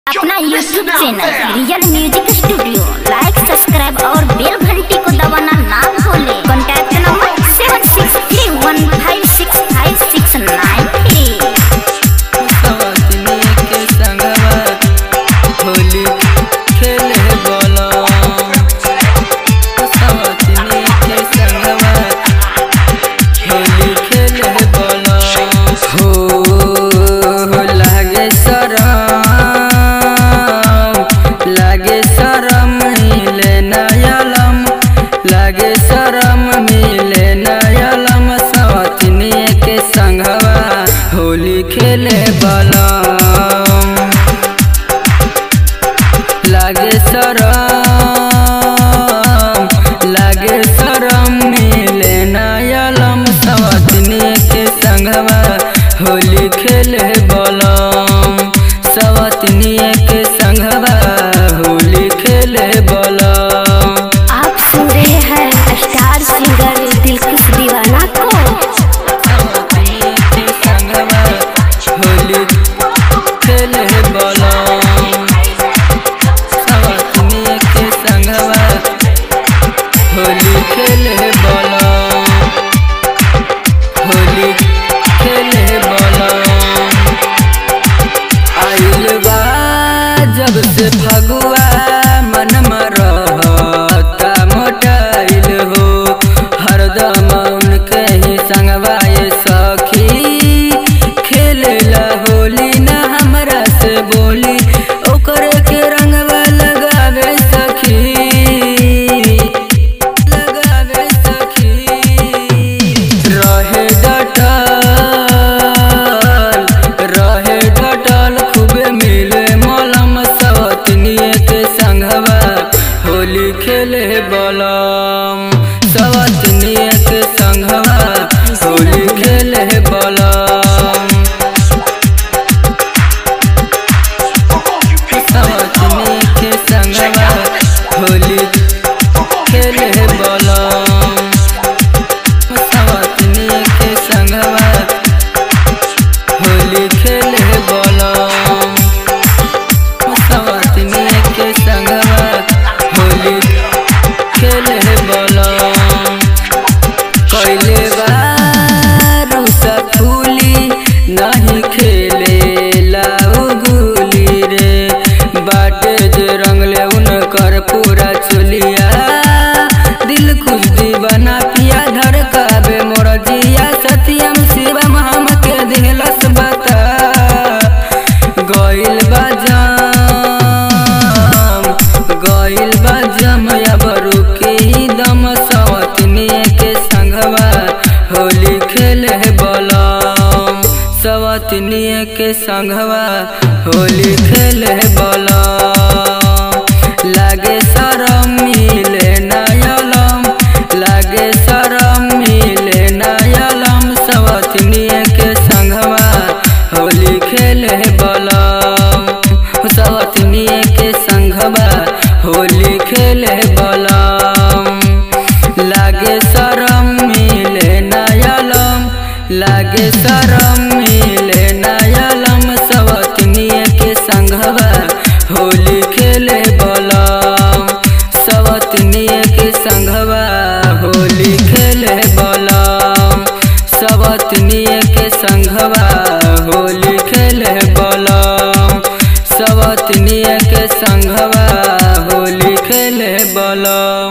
अपना YouTube channel real music studio like, subscribe और बेल घंटी को दबाना ना भूलें। Contact number 7631565693। सवतनी के संगवा होली खेले बोलो। सवतनी के संगवा होली खेले बोलो। हो लागे शरम, लागे शरम मिले नयलम, लागे शरम मिले नयलम। सवतनी के संगवा होली खेले बलम। लागे शरम, लागे शरम मिले नयलम। सवतनी के संगवा होली खेले बलम। सवतनी के संगवा होली खेले बलम। आप सुन रहे हैं स्टार सिंगर दिलखुश दीवाना को। सवतनी के संगवा होली खेले बलम। सवतनी के संगवा होली खेले बलम। होली खेले बलम। आइल बा जब से फगुआ मन रहता मोटाइल हो। हरदम उनके ही संगवा ये सखी खेलेला होली, ना हमरा से बोली ओकरे के रंगवा लगावे सखी, लगावे सखी। रहे डटल, रहे डटल खूबे मिले मलम। सवतनी के संगवा होली खेले बलम। सवतनी के संगवा होली खेले बलम। सवतनी के संगवा होली खेले बलम। सवतनी के संगवा होली खेले बलम। सवतनी के संगवा होली खेले बलम। कैले बारूसा फूली नहीं खेले लाऊ गुली रे। बाटे जे रंगले उनकर पूरा चोलिया। दिल खुश दीवाना पिया धड़कावे मोर जिया। सत्यम शिवम हमके दिलस बता। गइल बजाम, गइल बजाम अब रुकी दम। सवतनी के संगवा होली खेले बलम। सवतनी के संगवा होली खेले बलम। लागे शरम मिले नयलम, लागे शरम मिले नयलम। सवतनी के संगवा होली खेले बलम। सवतनी के संगवा होली खेले बलम। लागे शरम मिले नयलम, लागे शरम मिले नयलम। सवतनी के संगवा होली खेले बलम। सवतनी के संगवा होली खेले बलम। सवतनी के संगवा होली खेले बलम। सवतनी के संगवा होली खेले बलम।